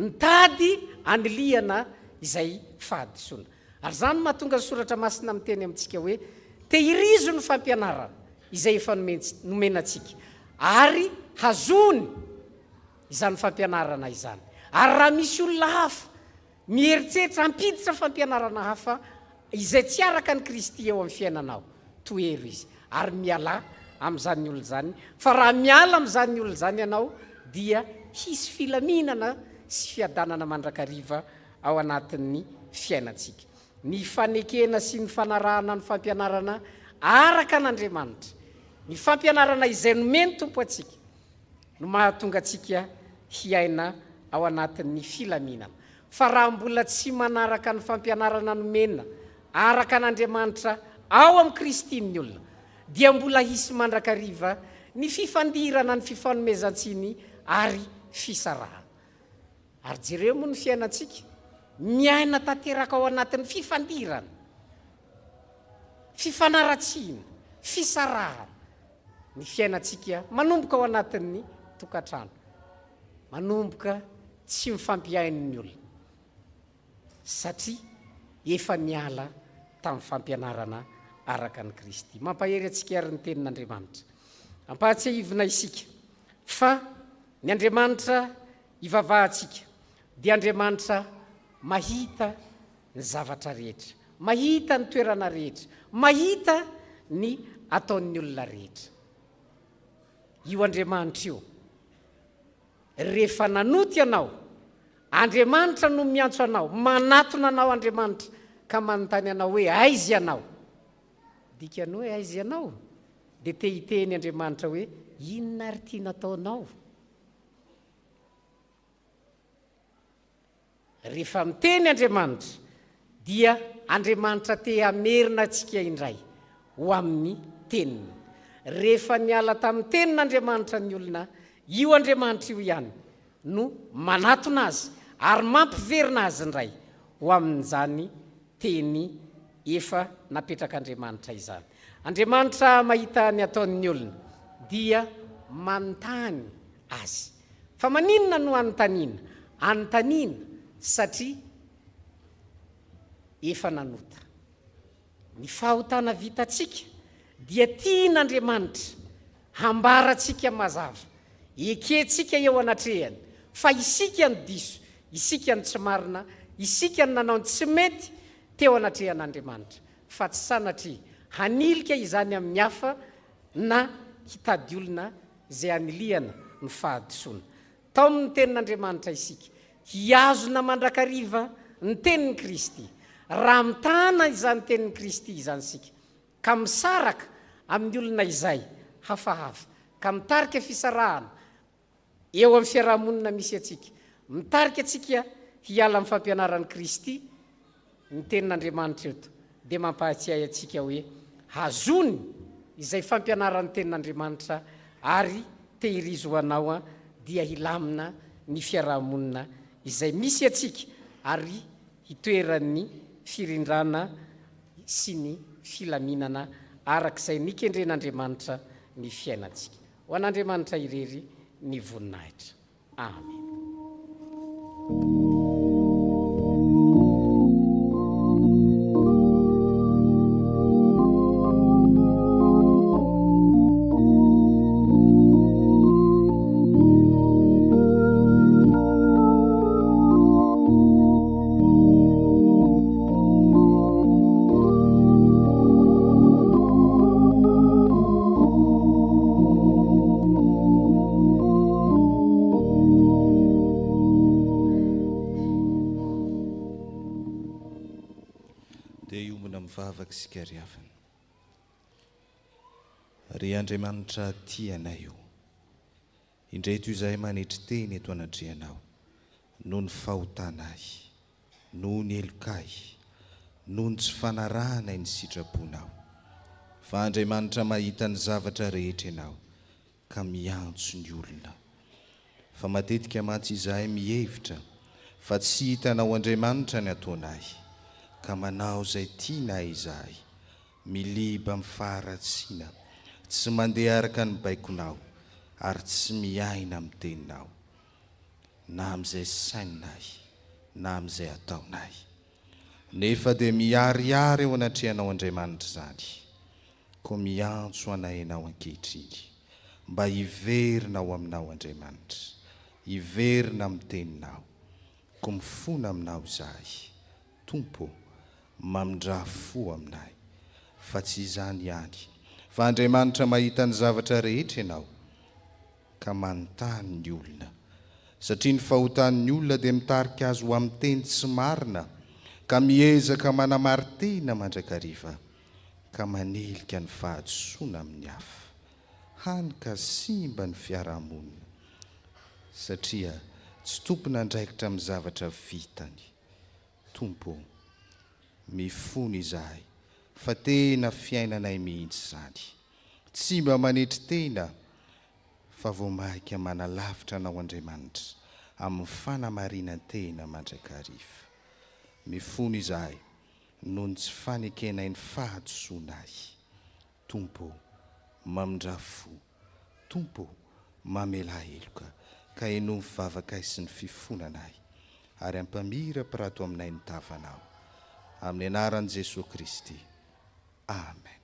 Nitady anilihana izay fahadisoana. Ary izany no mahatonga ny Soratra Masina miteny amintsika hoe, Tehirizo ny fampianarana izay efa nomena antsika, ary hazony izany fampianarana izany. Ary raha misy olona hafa mieritreritra hampiditra fampianarana hafa izay tsy araka an'i Kristy eo amin'ny fiainanao, tohero izy, ary mialà amin'izany olona izany, fa raha miala amin'izany olona izany ianao, dia hisy filaminana sy fiadanana mandrakariva ao anatin'ny fiainantsika. Ny fanekena sy ny fanarahana ny fampianarana araka an'Andriamanitra, ny fampianarana izay nomen'ny Tompo antsika, no mahatonga antsika hiaina ao anatin'ny filaminana. Fa raha mbola tsy manaraka ny fampianarana nomena araka an'Andriamanitra ao amin'i Kristy ny olona, dia mbola hisy mandrakariva ny fifandirana, ny fifanomezan-tsiny ary fisarahana. Ary jereo moa ny fiainantsika, miaina tanteraka ao anatin'ny fifandirana, fifanaratsiana, fisarahana ny fiainantsika manomboka ao anatin'ny tokantrano, manomboka tsy mifampihaino ny olona satria efa niala tamin'ny fampianarana araka an'i Kristy. Mampahery antsika àry ny Tenin'Andriamanitra. Ampahatsiahivina isika fa ny Andriamanitra ivavahantsika dia Andriamanitra mahita ny zavatra rehetra, mahita ny toerana rehetra, mahita ny ataon'ny olona rehetra. Io Andriamanitra io, rehefa nanota ianao, Andriamanitra no miantso anao, manatona anao Andriamanitra ka manontany anao hoe aiza ianao? Dikany hoe aiza ianao? Dia te hiteny Andriamanitra hoe inona ary ity nataonao? Rehefa miteny Andriamanitra dia Andriamanitra te hamerina antsika indray ho amin'ny Teniny. Rehefa niala tamin'ny Tenin'Andriamanitra ny olona, io Andriamanitra io ihany no manatona azy ary mampiverina azy indray ho amin'izany Teny efa napetrak'Andriamanitra izany. Andriamanitra mahita ny ataon'ny olona dia manontany azy. Fa maninona no anontaniana? Anontaniana satria efa nanota. Ny fahotana vitantsika dia tian'Andriamanitra hambarantsika mazava, ekentsika eo anatrehany fa isika no diso, Isika no tsy marina, isika no nanao ny tsy mety teo anatrehan'Andriamanitra, fa tsy sanatria hanilika izany amin'ny hafa na hitady olona izay hanilihana ny fahadisoana. Taomin'ny Tenin'Andriamanitra isika hihazona mandrakariva ny Tenin'i Kristy. Raha mitana izany Tenin'i Kristy izany isika, ka misaraka amin'ny olona izay hafahafa, ka mitarika fisarahana eo amin'ny fiaraha-monina misy antsika, mitarika antsika hiala amin'ny fampianaran'i Kristy, ny Tenin'Andriamanitra eto dia mampahatsiahy antsika hoe hazony izay fampianaran'ny Tenin'Andriamanitra ary tehirizo ho anao dia hilamina ny fiaraha-monina izay misy antsika ary hitoeran'ny firindrana sy ny filaminana araka izay nikendren'Andriamanitra ny fiainantsika. Ho an'Andriamanitra irery ny voninahitra. Amen. Dia hiombona mivavaka isika ry havana. Ry Andriamanitra tia anay o! Indreto izahay manetry tena eto anatrehanao noho ny fahotanay, noho ny helokay, noho ny tsy fanarahanay ny sitraponao. Fa Andriamanitra mahita ny zavatra rehetra Ianao ka miantso ny olona. Fa matetika mantsy izahay mihevitra fa tsy hitanao Andriamanitra ny ataonay ka manao izay tianay izahay. Miliba amin'ny faharatsiana, tsy mandeha araka ny baikonao, ary tsy miaina amin'ny teninao, na amin'izay saininay, na amin'izay ataonay. Nefa dia miharihary eo anatrehanao Andriamanitra izany, koa miantso anay Ianao ankehitriny, mba hiverina ao aminao Andriamanitra, hiverina amin'ny teninao, koa mifona aminao izahay. Tompo ô, mamindrà fo aminay. Fa tsy izany ihany, fa Andriamanitra mahita ny zavatra rehetra Ianao, ka manontany ny olona. Satria ny fahotan'ny olona dia mitarika azy ho amin'ny teny tsy marina, ka miezaka manamari-tena mandrakariva, ka manilika ny fahadisoana amin'ny hafa, hany ka simba ny fiarahamonina, satria tsy tompon'andraikitra amin'ny zavatra vitany. Tompo ô, mifona izahay fa tena fiainanay mihitsy izany. Tsy mba manetry tena fa vao maika manalavitra Anao Andriamanitra amin'ny fanamarinan-tena mandrakariva. Mifona izahay noho ny tsy fanekenay ny fahadisoanay. Tompo ô, mamindrà fo. Tompo ô, mamelà heloka, ka henoy ny vavakay sy ny fifonanay, ary ampamirapirato aminay ny tavanao. Amin'ny anaran'i Jesoa Kristy. Amen.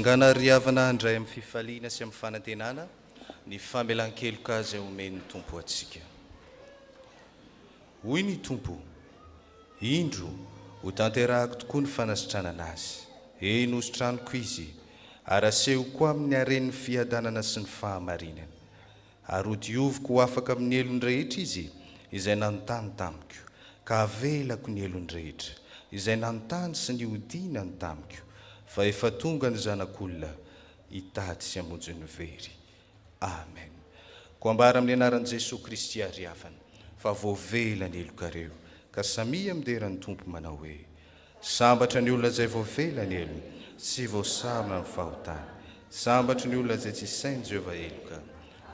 Mitsangàna ry havana handray amin'ny fifaliana sy amin'ny fanantenana ny famelan-keloka izay omen'ny Tompo antsika. Hoy ny Tompo, Indro, hotanterahako tokoa ny fanasitranana azy, eny, hositraniko izy, ary hasehoko aminy ny haren'ny fiadanana sy ny fahamarinana. Ary hodioviko ho afaka amin'ny helony rehetra izy izay nanontany tamiko, ka havelako ny helony rehetra, izay nanontany sy nihodinany tamiko, fa efa tonga ny Zanak'olona hitady sy hamonjy ny very. Amen. Koa ambara amin'ny anaran'i Jesoa Kristy àry havana, fa voavela ny helokareo, ka samia midera ny Tompo manao hoe, Sambatra ny olona izay voavela ny helony sy voasarona ny fahotany. Sambatry ny olona izay tsy sain'i Jehovah heloka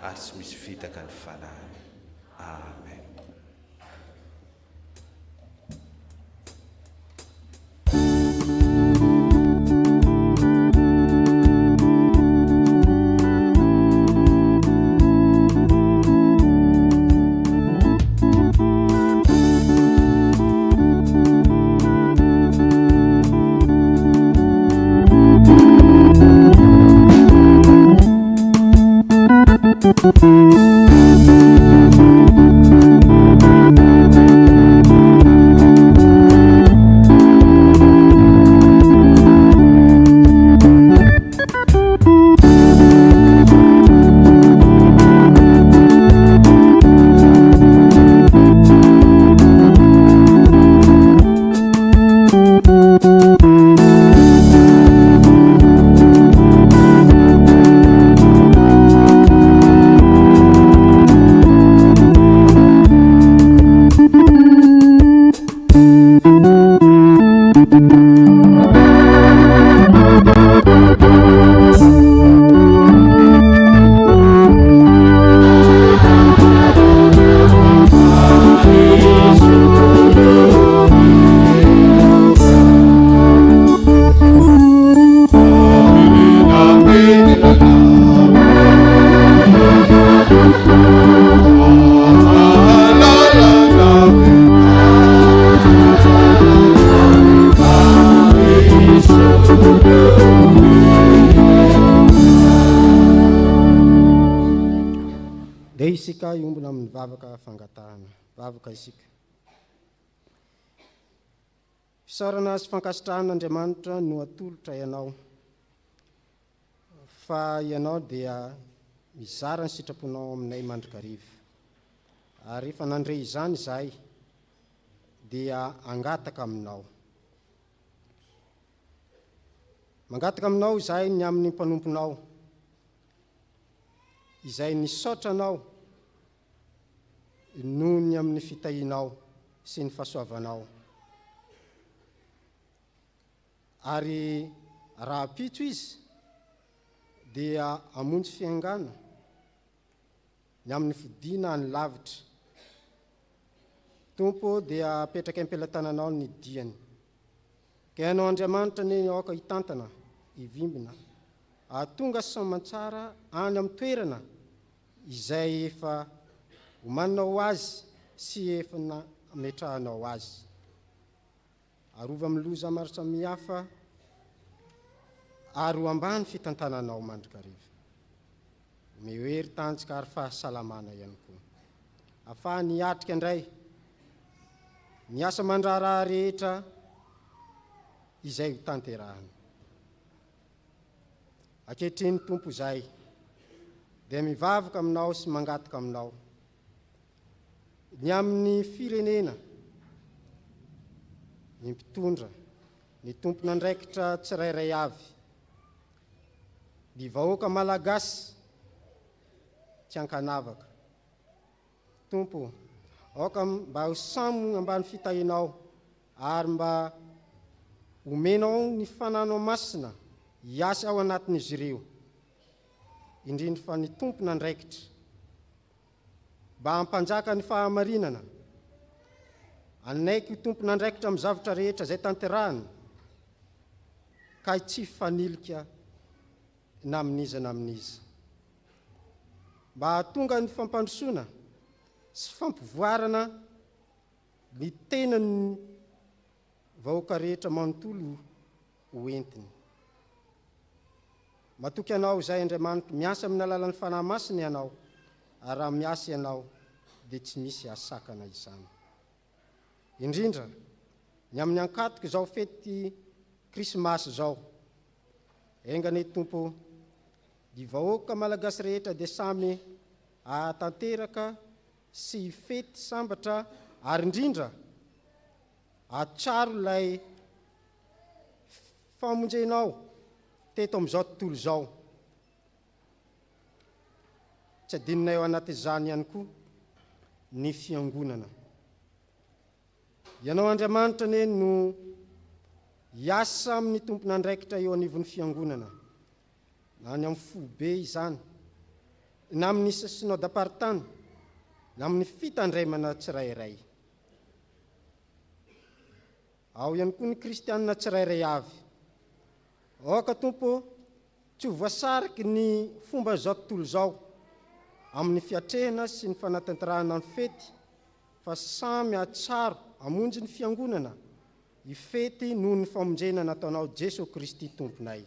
ary tsy misy fitaka ny fanahiny. Amen. Ndeha isika hiombona amin'ny vavaka fangatahana. Vavaka isika. Fisaorana sy fankasitrahana Andriamanitra no atolotra Ianao, fa Ianao dia mizara ny sitraponao aminay mandrakariva. Ary rehefa nandre izany izahay, dia hangataka Aminao. Mangataka Aminao izahay ny amin'ny mpanomponao, izay nisaotra Anao noho ny amin'ny fitahianao sy ny fahasoavanao. Ary rahampitso izy dia hamonjy fiaingàna ny amin'ny fodiana any lavitra. Tompo ô, dia apetraka am-pelatananao ny diany. Ka Ianao Andriamanitra anie aoka hitantana, hivimbina, hahatonga soamantsara any amin'ny toerana izay efa omaninao ho azy sy efa nametrahanao azy. Arovy amin'ny loza maro samihafa ary ho ambany fitantananao mandrakariva. Omeo hery, tanjaka ary fahasalamana ihany koa. Afahany hiatrika indray ny asa aman-draharaha rehetra izay ho tanterahany. Ankehitriny Tompo izahay dia mivavaka Aminao sy mangataka Aminao ny amin'ny firenena, ny mpitondra, ny tompon'andraikitra tsirairay avy, ny vahoaka Malagasy tsy ankanavaka. Tompo o, aoka mba ho samy ambany fitahianao ary mba omenao ny Fananao Masina hiasa ao anatin'izy ireo, indrindra fa ny tompon'andraikitra, mba hampanjaka ny fahamarinana, hanaiky ho tompon'andraikitra amin'ny zavatra rehetra izay tanterahiny, ka tsy hifanilika na amin'iza na amin'iza. Mba hahatonga ny fampandrosoana sy fampivoarana ny tenan'ny vahoaka rehetra manontolo ho entiny. Matoky Anao izahay Andriamanitro, miasa amin'ny alalan'ny Fanahy Masina Ianao, ary raha miasa Ianao dia tsy misy hahasakana izany. Indrindra ny amin'ny ankatoky izao fety Krismasy izao. Enga anie Tompo o, ny vahoaka Malagasy rehetra dia samy hahatanteraka sy hifety sambatra ary indrindra hahatsiaro ilay famonjenao teto amin'izao tontolo izao. Tsy adinonay ao anatin'izany ihany koa ny Fiangonana. Ianao Andriamanitra anie no hiasa amin'ny tompon'andraikitra eo anivon'ny Fiangonana, na any amin'ny foibe izany, na amin'ny Synodamparitany, na amin'ny fitandremana tsirairay. Ao ihany koa ny kristianina tsirairay avy. Aoka Tompo ô, tsy ho voasariky ny fomban'izao tontolo izao amin'ny fiatrehana sy ny fanatanterahana ny fety fa samy hahatsaro hamonjy ny Fiangonana hifety noho ny famonjena nataonao Jeso Kristy Tomponay.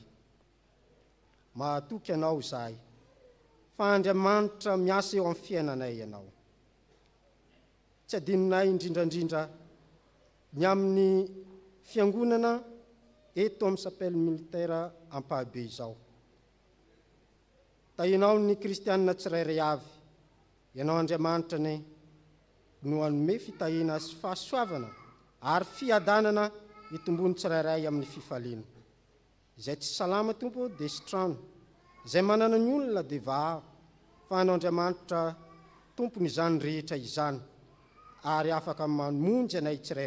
Mahatoky Anao izahay fa Andriamanitra miasa eo amin'ny fiainanay Ianao. Tsy adinonay indrindra indrindra ny amin'ny fiangonana eto amin'ny Chapelle Militaire Ampahibe izao. Tahianao ny kristianina tsirairay avy, Ianao Andriamanitra anie no hanome fitahiana sy fahasoavana ary fiadanana hitomboan'ny tsirairay amin'ny fifaliana. Izay tsy salama Tompo ô dia sitrano, izay manana ny olona dia vaharo, fa Anao Andriamanitra Tompon' izany rehetra izany, ary afaka mamonjy anay tsirairay.